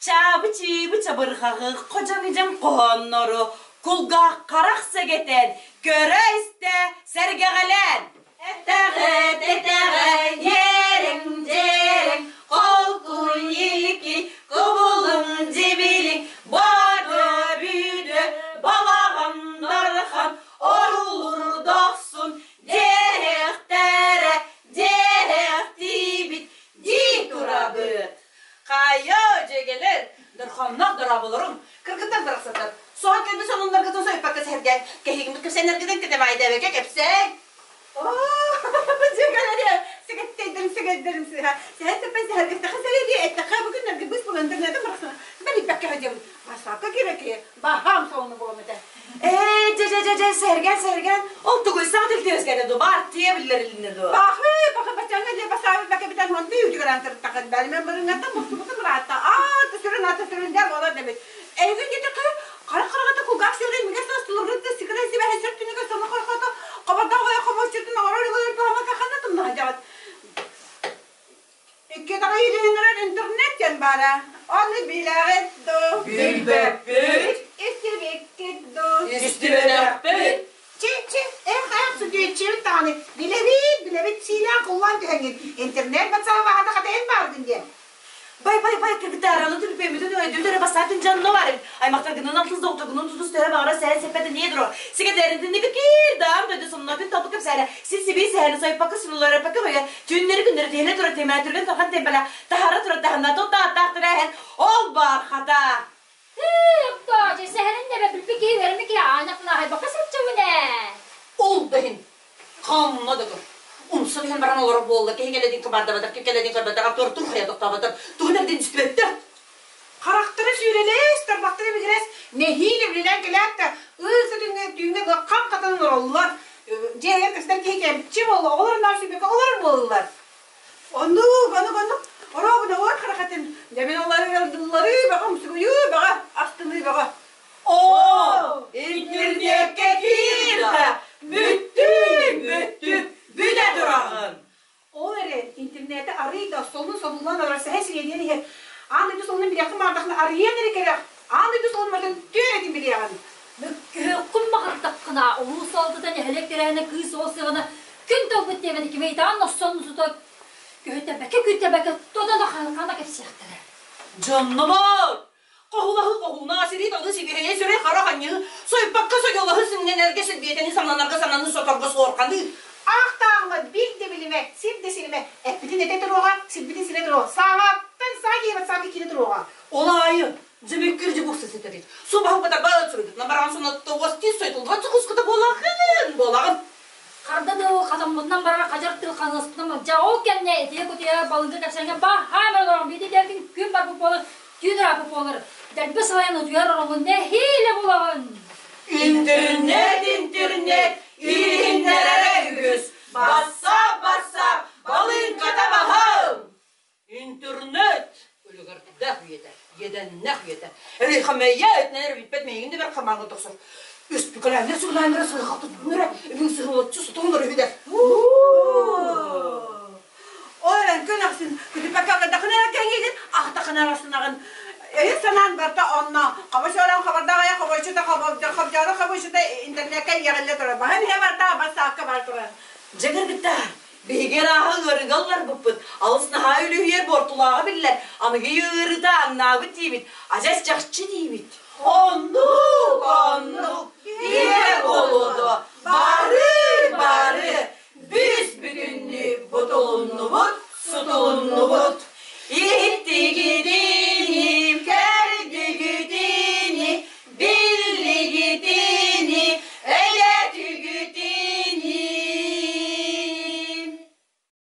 Чаабы-чыыбы чабырҕаҕы ходьоҥ-идьэҥ хоһооннору кулгаах харах сэгэтэн, көрө-истэ сэргэҕэлээн. Этэҕит, этэҕэй, иэриҥ, дьиэриҥ, холкуй ики, кубулуҥ дьибилиҥ, бады бүдө, балаҕан дархан, орулур дохсун, диэхтэрэ, диэхтиибит, дии турабыт. Хайа, дьиэгэлэр, дорхоннох дорооболорум, кыргыттар барахсаттар, суон кэлбит сонуннаргытын сойуппакка сэһэргээн, кэһиигиммит кэпсээннэргитин кэтэмаайдээбэккэ кэпсээҥ. Дьиэгэлэрэ, сэгэттэрдэрин сэгэлдэрин сыһа, сэһэн сэппэн сэһэргэстэхэ сэрэдиэ, эттэхэ бу күннэргэ быыс булан интернетин барахсана бэрийбэккэ сылдьабын. Бассаапка кирэки, баһаам солону булам этэ. Ээ, дьэ, дьэ, дьэ, дьэ, сэһэргээн, сэһэргээн, ол тугуй саҥа тилтиэскэтэ дуу, баартыйа биллэрилиннэ дуо? Бахы, бахы, баччаҥҥа диэ басаабыт бакы битэн хонду үүтүгэрэн сырыттахын бэримэн бырыҥҥаттан мустубутум ыраатта. Аа, сүрүн ата сүрүн дьэ буолар дэбит. Эйигин диэтэххэ, хара хараҕата кулгаах сиэрэ имигэс саас тулургут да сикирэ сибэһэ сир түнүгэ сону хойхото хобордоох ойо хомуоччутун оҥорор ыгылыр туһамакка ханна тумнаһа дьаҕыт. Икки иһиннэрэр интернет диэн баара. Ону билэҕит дуу? Билбэппит. Истибиккит дуу? Истибэтэхпит. Чи, чи, эх, эх, судьуйчубут даҕаны билэбит, билэбит сиилээн куллаан түһэҥҥин интернет батсаабаһата хатайын бааргын диэн. Бай, бай, бай, кыргыттар, аны түлпүөммүтүн өйдүү эрэ бассаатын дьонно бар эбит. Аймахтаргынан алтыс доҕотторгунун тутус төһө баҕара сэһэн сэппэтин ийэ дро. Сигэтэринтинники киир даам дойду соннопин толбу кэпсээнэ. Син сибии сэһэни сойпакка сунулараппакка көйө түүннэри күннэри түһэлэ тура тэмээ түргэн тархан темпелэ таһара тура таһына тутааттаах тэрээһин ол баар хата. Ыы, сэһэнин нэбэ билбит киһи үөрэммит киһи аанньа кулааһайбакка сылдьабын ээ. Ол да иһин ханна да көр. Умса түһэн баран олорор буолла, киһи кэлэдин кыбаардабатар, ким кэлэдин көрбөтөх, актуор тур хайа тохтооботор, тугун эрдин истибэттэр. Харахтара сүүрэлээс, тарбахтара бигирэс, нэһиилэ үлэлээн кэлээт да, ыыс түүҥҥэ түүҥҥэ хам хатанан олороллор. Дьиэһигэр көстөр киһи кэмчи буолла, оҕолор наар сүбэкэ олорор буоллулар. Оннук, оннук, оннук. Оруобуна уот харахатын, дьэ мин олары ылдылларыы бөҕө, умсугуйуу бөҕө, астыныы бөҕө. Оо, интернеккэ киир да, бүттүүн, бүттүм, бүтэ тураҕын. Ол эрэн интернети арый да солун солуллан олорор сэһэн сириэдийэн иһэр. Аан дойду солунун билиэххин баҕардаххына арыйан эрэ кэрэх. Аан дойду солунун барытын түөр этин билиэҕин. Мөккүһүөххүн баҕардаххына, улуус салалтата нэһилиэк тэрээһинэ кыыс оҕо сыаҕына күн талбыт диэбэт кими ыйытаҕын охсон тута көһүтэрбэккэ күүттэрбэккэ тотон хана кэпсиэхтэрэ. Дьонномор! Хоһулаһы хоһууна сири талы сибиһэйэ сүрэй хара ханньыы, сойпакка сойуолаһы сиҥнэнэргэ силбиэтэни сананарга сананы соторго суорҕаныы. Аахтааҕыма бил да билимэ, сир да сиримэ, эппитин этэ туруоҕа, сирбитин сирэ туруоҕа, саҥаттан саҥа киһи батсаапка киирэ туруоҕа. Ол аайы дьэ мөккүр букса ситэрит. Субаһын кытарба суруйдутунан бараҕын сонотто уостии сойдуллубат сукускута буолаҕын, буолаҕын. Харда да хатаммытынан барар хадьар тыл хаҥаспытынан дьэ ол кэмҥэ итийэ-кутуйа балыҥка кэпсээҥҥэ баһаам эрэ олорон биирдэ диэбитин күн барбыт буолар, түүн ырааппыт буолар, дэлби сылайан утуйар ороҥҥун нэһиилэ булаҕын. Интернет, интернет, иһиннэрэрэ үгүс. Бассаап, бассаап, балыыҥката баһаам. Интернет үлүгэрдээх үйэтэ, иэдэннэх үйэтэ. Эрийхэмэйэ этинэн эрэ бүппэт миигин да бэр хамааҥҥа тохсор. Үспүкэлээннэр сугулааннара сыһыха туттуннара, үбүн сыһылыччы сутуҥнар үһүдэр. Ол эрэн күн ахсын күтүпэккэ агардахына эрэ кэҥиигин, ахтахына арахсынаҕын. Өйүн санаан барта онно. Хобо хабардаҕайа хобойчута хобдьоро хобойчута интернеккэ иэҕиллэ турар. Баһын иһэ барда, бассаакка бара турар. Дьэ кыргыттар, биһиги ырааһы ыарыыга ылларбыппыт, алыс наһаа үлүһүйэр буортулааҕа биллэр, аныгы ыарыыта аҥнаабыт диибит, адьас чахчы диибит. Оннук, оннук, ийэ буолуо дуо, бары, бары, бүс бүтүннүү бутулуннубут, сутулуннубут.